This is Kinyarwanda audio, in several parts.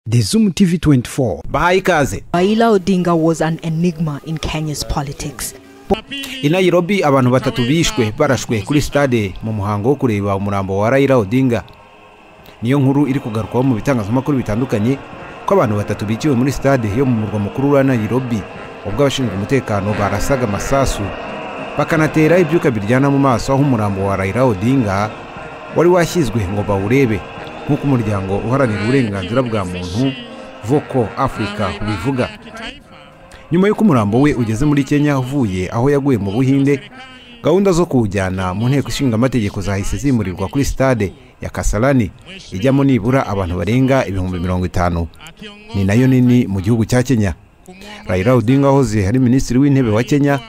The Zoom TV 24. Bahaye ikaze. Raila Odinga was an enigma in Kenya's politics. I Nairobi abantu batatu bishwe barashwe kuri stade mu muhango wo kureba umurambo wa Raila Odinga. Niyo nkuru iri kugarukwaho mu bitangazamakuru bitandukanye ko abantu batatu biciwe muri stade yo mu murwa mukuru wa Nairobi ubwo abashinzwe umutekano barasaga amasasu bakanatera ibyuka biryana mu maso aho umurambo wa Raila Odinga wari washyizwe ngo bawurebe, nk'uko umuryango uharanira uburenganzira bwa muntu Vocal Africa ubivuga. Nyuma y'uko umurambo we ugeze muri Kenya uvuye aho yaguye mu Buhinde, gahunda zo kuwujyana mu nteko ishinga amategeko zahise zimurirwa kuri stade ya Kasarani ijyamo nibura abantu barenga 50,000, ni nayo nini mu gihugu cya Kenya. Raila Odinga wahoze ari minisitiri w'intebe wa Kenya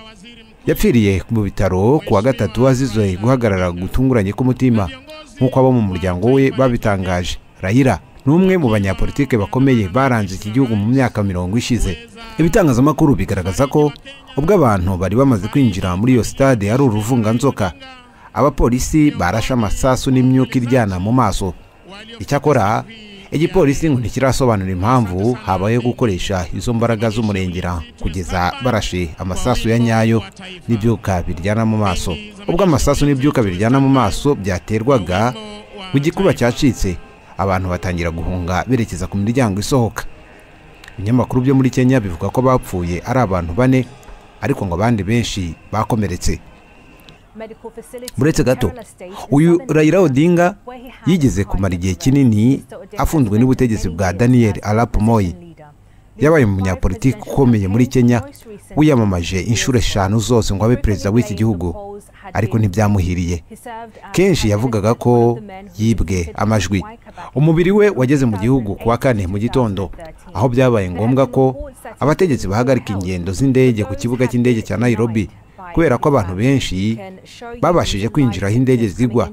yapfiriye mu bitaro kuwa gatatu azize guhagarara gutunguranye k'umutima, nk'uko abo mu muryango we babitangaje. Raila ni umwe mu banyapolitike bakomeye baranze iki gihugu mu myaka 70 ishize. Ibitangazamakuru bigaragaza ko ubwo abantu bari bamaze kwinjira muri iyo stade ari uruvunganzoka, abapolisi barashe amasasu n'imyuka iryana mu maso. Icyakora igipolisi ngo ntikirasobanura impamvu habaye gukoresha izo mbaraga z'umurengera kugeza barashe amasasu ya nyayo n'ibyuka biryana mu maso. Ubwo amasasu n'ibyuka biryana mu maso byaterwaga, mu gikuba cyacitse abantu batangira guhunga berekeza ku miryango isohoka. Ibinyamakuru byo muri Kenya bivuga ko bapfuye ari abantu 4, ariko ngo abandi benshi bakomeretse. Buretse gato, uyu Raila Odinga yigeze kumara igihe kinini afunzwe n'ubutegetsi bwa Daniel Arap Moi. Yabaye umunyapolitiki ukomeye muri Kenya, wiyamamaje inshuro 5 zose ngo abe perezida w'iki gihugu, ariko ntibyamuhiriye. Kenshi yavugaga ko yibwe amajwi. Umubiri we wageze mu gihugu kuwa kane mu gitondo, aho byabaye ngombwa ko abategetsi bahagarika ingendo z'indege ku kibuga cy'indege cya Nairobi, kubera ko abantu benshi babashije kwinjira aho indege zigwa.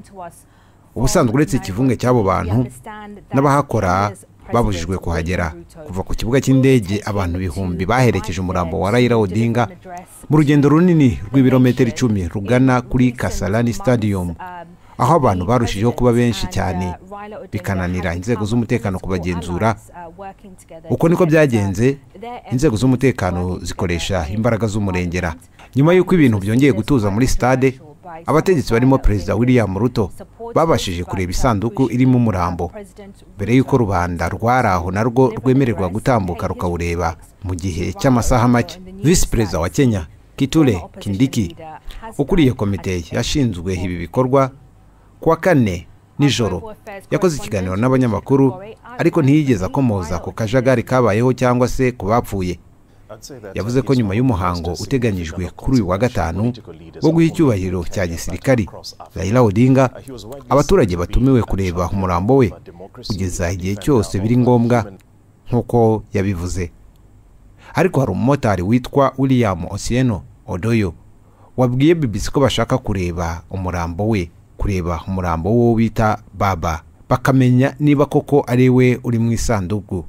Ubusanzwe uretse ikivunge cy'abo bantu n'abahakora babujijwe kuhagera. Kuva ku kibuga cy'indege abantu ibihumbi baherekeje umurambo wa Raila Odinga mu rugendo runini rw'ibirometero 10 rugana kuri Kasarani Stadium, aho abantu barushijeho kuba benshi cyane bikananira inzego z'umutekano kubagenzura. Uko niko byagenze, inzego z'umutekano zikoresha imbaraga z'umurengera. Nyuma y'uko ibintu byongeye gutuza muri stade, abategetsi barimo Perezida William Ruto babashije kureba isanduku irimo umurambo mbere y'uko rubanda rwari aho narwo rwemererwa gutambuka rukawureba mu gihe cy'amasaha make. Visi Perezida wa Kenya Kithure Kindiki, ukuriye komite yashinzwe ibi bikorwa, kuwa kane nijoro yakoze ikiganiro n'abanyamakuru, ariko ntiyigeze akomoza ku kajagari kabayeho cyangwa se ku bapfuye. Yavuze ko nyuma y'umuhango uteganyijwe kuri uyu wa gatanu wo guha icyubahiro cya gisirikari Raila Odinga, abaturage batumiwe kureba umurambo we kugeza igihe cyose biri ngombwa, nk'uko yabivuze. Ariko hari umumotari witwa William Osieno Odoyo wabwiye BBC ko bashaka kureba umurambo we, kureba umurambo wo bita Baba, bakamenya niba koko ari we uri mu isanduku,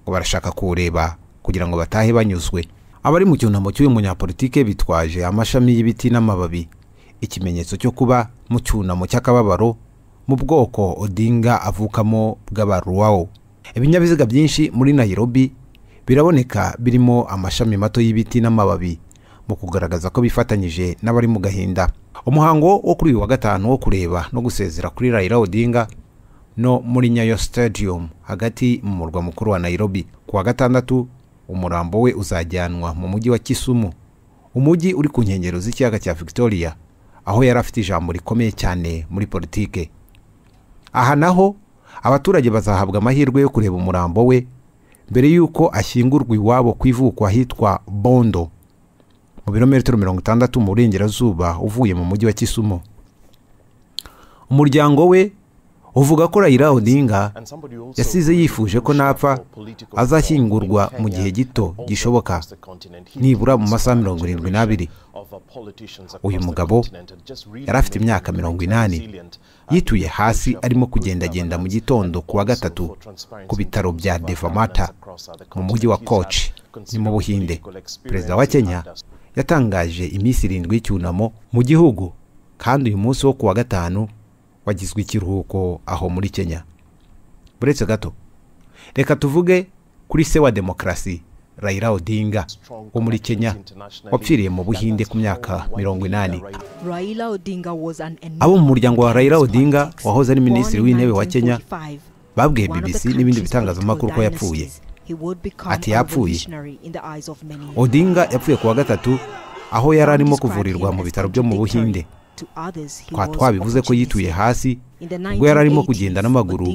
ngo barashaka kuwureba kugira ngo batahe banyuzwe. Abari mu cyunamo cy'uyu munyapolitike bitwaje amashami y'ibiti n'amababi, ikimenyetso cyo kuba mu cyunamo cy'akababaro mu bwoko Odinga avukamo bw'Abaruwao. Ibinyabiziga byinshi muri Nairobi biraboneka birimo amashami mato y'ibiti n'amababi mu kugaragaza ko bifatanyije n'abari mu gahinda. Umuhango wo kuri uyu wa gatanu wo kureba no gusezera kuri Raila Odinga no muri Nyayo Stadium hagati mu murwa mukuru wa Nairobi. Kuwa gatandatu umurambo we uzajyanwa mu mujyi wa Kisumu, umujyi uri ku nkengero z'ikiyaga cya Victoria, aho yari afite ijambo rikomeye cyane muri politike. Aha naho abaturage bazahabwa amahirwe yo kureba umurambo we mbere y'uko ashyingurwa iwabo ku ivuko ahitwa Bondo, mu birometero 60 mu burengerazuba uvuye mu mujyi wa Kisumu. Umuryango we uvuga ko Raila Odinga yasize yifuje ko napfa azashyingurwa mu gihe gito gishoboka, nibura mu masaha 72. Uyu mugabo yari afite imyaka 80, yituye hasi arimo kugendagenda mu gitondo kuwa gatatu ku bitaro bya Devamata mu mujyi wa Kochi ni mu Buhinde. Perezida wa Kenya yatangaje iminsi 7 y'icyunamo mu gihugu, kandi uyu munsi wo kuwa gatanu wagizwe ikiruhuko aho muri Kenya. Buretse gato, Reka tuvuge kuri se wa demokarasi Raila Odinga wo muri Kenya, wapfiriye mu Buhinde ku myaka 80. Abo mu muryango wa Raila Odinga wahoze ari minisitiri w'intebe wa Kenya babwiye BBC n'ibindi bitangazamakuru ko yapfuye. Ati yapfuye. Odinga yapfuye kuwa gatatu aho yari arimo kuvurirwa mu bitaro byo mu Buhinde. Twabivuze ko yituye hasi ubwo yari arimo kugenda n'amaguru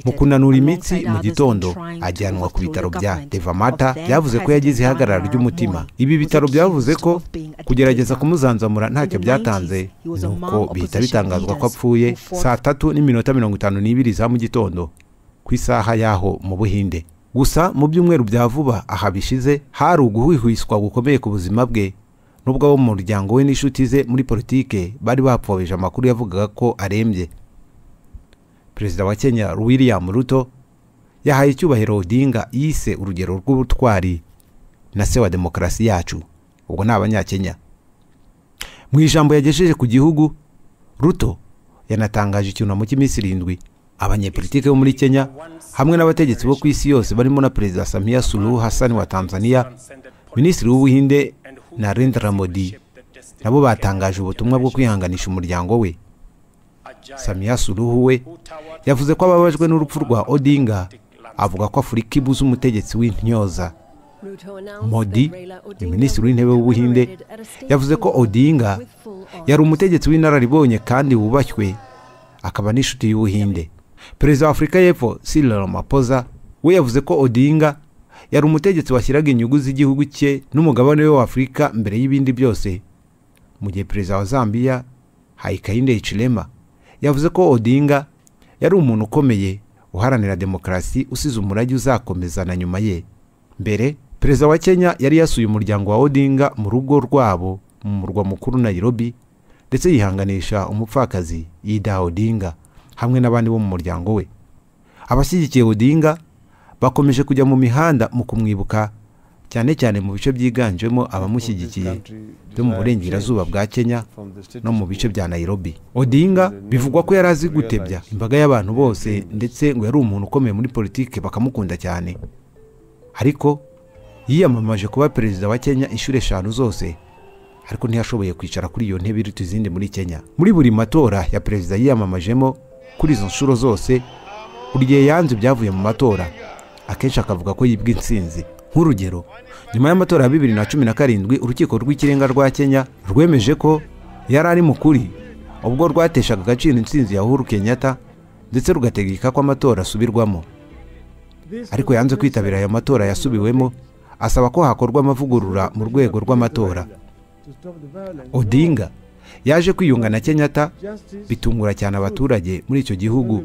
mu kunanura imitsi mu gitondo, ajyanwa ku bitaro bya Devamata. Byavuze ko yagize ihagarara ry'umutima. Ibi bitaro byavuze ko kugerageza kumuzanzamura ntacyo byatanze, nuko bihita bitangazwa ko apfuye saa 3:52 za mu gitondo ku isaha yaho mu Buhinde. Gusa mu byumweru bya vuba aha bishize hari uguhwihwiswa gukomeye ku buzima bwe, nubwo abo mu muryango we n'inshuti ze muri politike bari bapfobeje amakuru yavugaga ko arembye. Perezida wa Kenya William Ruto yahaye icyubahiro Odinga yise urugero rw'ubutwari na se wa demokarasi yacu, ubwo ni abanyakenya. Mu ijambo yagejeje ku gihugu, Ruto yanatangaje icyunamo cy'iminsi 7. Abanyepolitike bo muri Kenya hamwe n'abategetsi bo ku isi yose barimo na Perezida Samia Suluhu Hassan wa Tanzania, Minisitiri w'Ubuhinde Narendra Modi, nabo batangaje ubutumwa bwo kwihanganisha umuryango we. Samia Suluhu we yavuze ko ababajwe n'urupfu rwa Odinga, avuga ko Afurika ibuze umutegetsi w'intyoza. Modi, Minisitiri w'Intebe w'Ubuhinde, yavuze ko Odinga yari umutegetsi w'inararibonye kandi wubashywe, akaba n'inshuti y'Ubuhinde. Perezida wa Afurika y'Epfo Cyril Ramaphosa we yavuze ko Odinga yari umutegetsi washyiraga inyungu z'igihugu cye n'umugabane we wa Afurika mbere y'ibindi byose, mu gihe Perezida wa Zambia Hakainde Hichilema yavuze ko Odinga yari umuntu ukomeye uharanira demokarasi usize umurage uzakomeza na nyuma ye. Mbere Perezida wa Kenya yari yasuye umuryango wa Odinga mu rugo rwabo mu murwa mukuru Nairobi, ndetse yihanganisha umupfakazi Ida Odinga hamwe n'abandi bo mu muryango we. Abashyigikiye Odinga bakomeje kujya mu mihanda mu kumwibuka, cyane cyane mu bice byiganjemo abamushyigikiye byo mu burengerazuba bwa Kenya no mu bice bya Nairobi. Odinga bivugwa ko yari azi gutebya imbaga y'abantu bose, ndetse ngo yari umuntu ukomeye muri politike bakamukunda cyane. Ariko yiyamamaje kuba perezida wa Kenya inshuro 5 zose, ariko ntiyashoboye kwicara kuri iyo ntebe iruta izindi muri Kenya. Muri buri matora ya perezida yiyamamajemo kuri izo nshuro zose, buri gihe yanze ibyavuye mu matora, akenshi akavuga ko yibwe intsinzi. Nk'urugero, nyuma y'amatora ya 2017 urukiko rw'ikirenga rwa Kenya rwemeje ko yari ari mukuri ubwo rwateshaga agaciro intsinzi ya Uhuru Kenyatta, ndetse rugategeka ko amatora asubirwamo. Ariko yanze kwitabira ayo matora yasubiwemo, asaba ko hakorwa amavugurura mu rwego rw'amatora. Odinga yaje kwiyunga na Kenyatta, bitungura cyane abaturage muri icyo gihugu.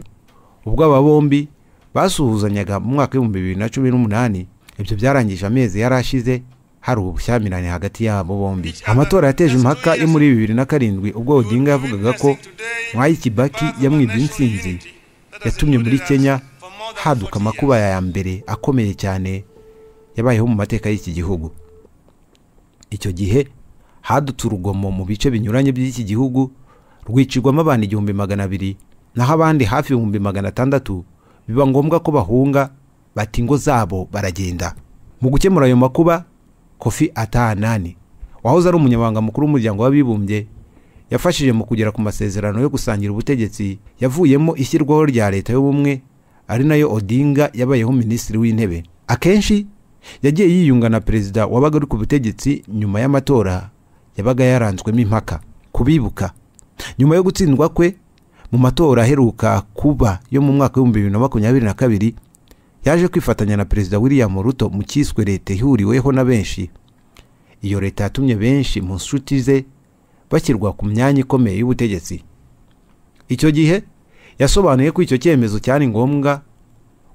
Ubwo aba bombi basuhuzanyaga mu mwaka 2018, ibyo byarangije amezi yarashize hari ubushyamirane hagati yabo bombi. Amatora yateje impaka yo muri 2007 ubwo Odinga yavugaga ko Mwai Kibaki yamwibye intsinzi, yatumye muri Kenya haduka amakuba ya mbere akomeye cyane yabayeho mu mateka y'iki gihugu. Icyo gihe hadutse urugomo mu bice binyuranye by'iki gihugu, rwicirwamo abantu 1200, naho abandi hafi 600,000 biba ngombwa ko bahunga bati ingo zabo baragenda. Mu gukemura ayo makuba, Kofi Annan wahoze ari umunyamabanga mukuru w'umuryango w'abibumbye yafashije mu kugera ku masezerano yo gusangira ubutegetsi yavuyemo ishyirwaho rya leta y'ubumwe, ari nayo Odinga yabayeho minisitiri w'intebe. Akenshi yagiye yiyunga na perezida wabaga ari ku butegetsi nyuma y'amatora yabaga yaranzwemo impaka. Kubibuka nyuma yo gutsindwa kwe mu matora aheruka kuba yo mu mwaka 2022, yaje kwifatanya na Perezida William Ruto mu cyiswe leta ihuriweho na benshi. Iyo leta yatumye benshi mu nshuti ze bashyirwa ku myanya ikomeye y'ubutegetsi. Icyo gihe yasobanuye ko icyo cyemezo cyari ngombwa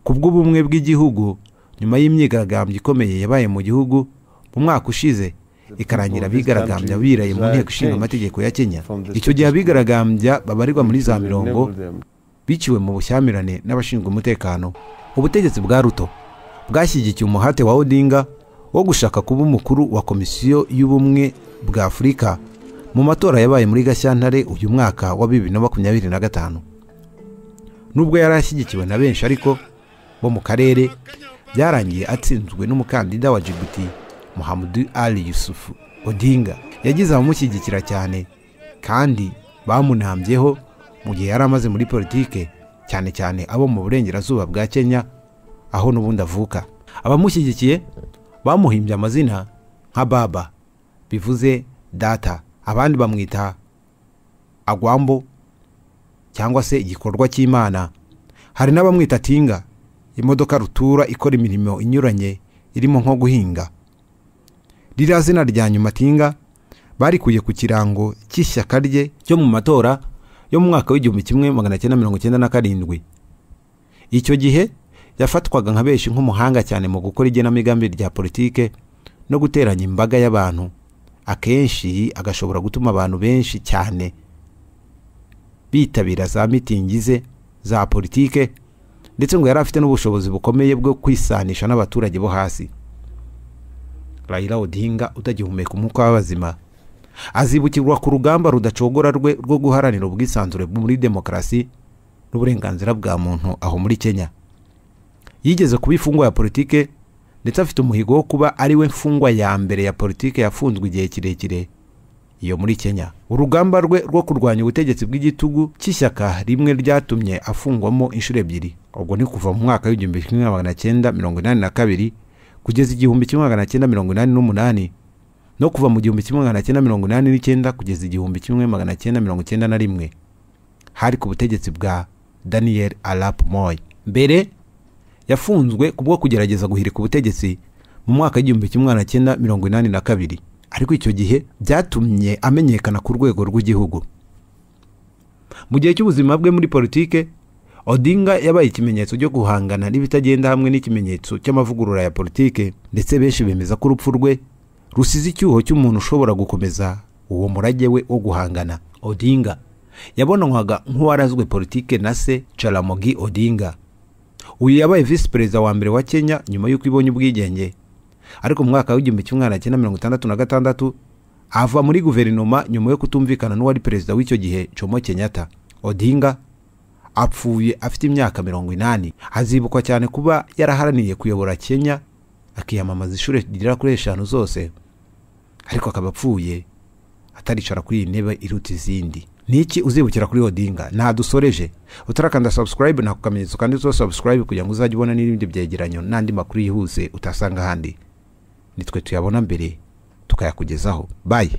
ku bw'ubumwe bw'igihugu nyuma y'imyigaragambyo ikomeye yabaye mu gihugu mu mwaka ushize, ikarangira abigaragambya biraye mu nteko ishinga amategeko ya Kenya. Icyo gihe abigaragambya babarirwa muri za mirongo biciwe mu bushyamirane n'abashinzwe umutekano. Ubutegetsi bwa Ruto bwashyigikiye umuhate wa Odinga wo gushaka kuba umukuru wa Komisiyo y'Ubumwe bwa Afurika mu matora yabaye muri Gashyantare uyu mwaka wa 2025. Nubwo yari ashyigikiwe na benshi, ariko bo mu karere, byarangiye atsinzwe n'umukandida wa Djibouti Mohamed Ali Yusuf. Odinga yagize abamushyigikira cyane kandi bamunambyeho mu gihe yari amaze muri politike, cyane cyane abo mu burengerazuba bwa Kenya aho n'ubundi avuka. Abamushyigikiye bamuhimbye amazina nka Baba, bivuze data, abandi bamwita Agwambo cyangwa se igikorwa cy'Imana. Hari n'abamwita Tinga, imodoka rutura ikora imirimo inyuranye irimo nko guhinga. Ririya zina rya nyuma Tinga barikuye ku kirango cy'ishyaka rye cyo mu matora yo mu mwaka w'1997. Icyo gihe yafatwaga nka benshi nk'umuhanga cyane mu gukora igenamigambi rya politike no guteranya imbaga y'abantu, akenshi agashobora gutuma abantu benshi cyane bitabira za mitingi ze za politike, ndetse ngo yari afite n'ubushobozi bukomeye bwo kwisanisha n'abaturage bo hasi. Raila Odinga utagihumeka umwuka w'abazima azibukirwa ku rugamba rudacogora rwe rwo guharanira ubwisanzure muri demokarasi n'uburenganzira bwa muntu aho muri Kenya. Yigeze kuba imfungwa ya politike, ndetse afite umuhigo wo kuba ari we mfungwa ya mbere ya politike yafunzwe igihe kirekire iyo muri Kenya. Urugamba rwe rwo kurwanya ubutegetsi bw'igitugu cy'ishyaka rimwe ryatumye afungwamo inshuro ebyiri. Ubwo ni kuva mu mwaka w'1982 kugeza 1988, no kuva mu 1989 kugeza 1991, hari ku butegetsi bwa Daniel Arap Moi. Mbere yafunzwe kubwo kugerageza guhirika ubutegetsi mu mwaka w'1982, ariko icyo gihe byatumye amenyekana ku rwego rw'igihugu. Mu gihe cy'ubuzima bwe muri politike, Odinga yabaye ikimenyetso cyo guhangana n'ibitagenda hamwe n'ikimenyetso cy'amavugurura ya politike, ndetse benshi bemeza ko urupfu rwe rusize icyuho cy'umuntu ushobora gukomeza uwo murage we wo guhangana. Odinga yabonwaga nk'uwarazwe politike na se Jaramogi Odinga. Uyu yabaye visi perezida wa mbere wa Kenya nyuma y'uko ibonye ubwigenge, ariko mu mwaka w'1966 ava muri guverinoma nyuma yo kutumvikana n'uwari perezida w'icyo gihe Jomo Kenyatta. Odinga apfuye afite imyaka 80. Azibukwa cyane kuba yaraharaniye kuyobora Kenya, akiyamamaza inshuro zigera kuri 5 zose, ariko akaba apfuye ataricara kuri iyi ntebe iruta izindi. Niki uzibukira kuri Odinga? Nta dusoreje utarakanda subscribe na kukamenyetso kandi uzo subscribe kugira ngo uzajye ubona n'ibindi byegeranyo n'andi makuru yihuse utasanga ahandi. Nitwe tuyabona mbere tukayakugezaho. Bye.